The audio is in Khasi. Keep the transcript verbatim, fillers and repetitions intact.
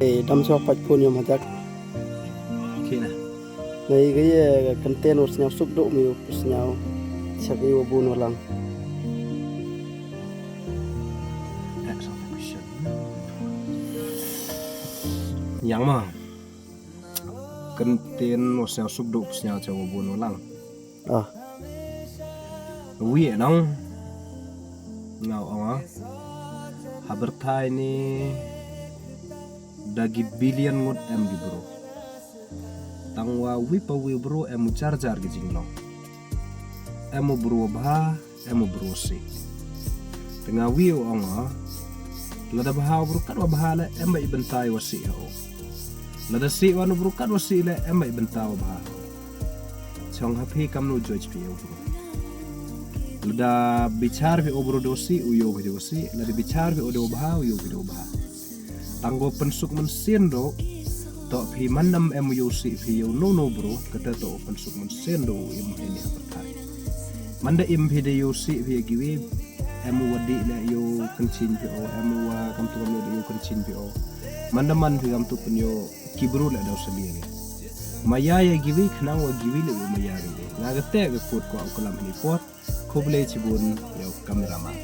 Eh, dam shuwa pat phone ïa u Mahjak. Khie na. Nai ka ïa ka ktien u sñiaw suk duh mi u sñiaw. Sha ka ïa u bun u lang. Yang ma. Ktien u sñiaw suk duh u sñiaw cha u bun u lang. Ah. Wi nong. Nga ong ah. Ha pyrthei ni da ki billion ngut em ki bru. Tang wa wi pa wi bru em u jar jar ki jinglong. Em u bru wa bha, em u bru wa sih. Te nga wi u ong ah. Lada bha u bru kat wa bha le em ba i bynta wa sih ha u. Lada sih wa u bru kat wa sih le em ba i bynta wa bha ha u. Chong ha phi kam nu judge phi u bru. Lada bichar phi u bru do sih u yo phi do sih. Lada bichar phi u do bha u yo phi do bha. Tang ko pynsuk mynsiem do. To phi man nam em u yo sih phi yo no no bru. Kata to pynsuk mynsiem do u im phi ni ha pyrthei. Man da im phi da yo sih phi ki wi. Em u wa di le yo kynching phi o. Em u wa kam tu kam le yo kynching phi o. Man da man phi kam tu pyn yo. Ki bru le daw sali ri. Maya ïa ki wi khnang wa ki wi le u maya ri. Nga kata ka kut ko u klam ni por. Khublei chibun ïa u kameraman.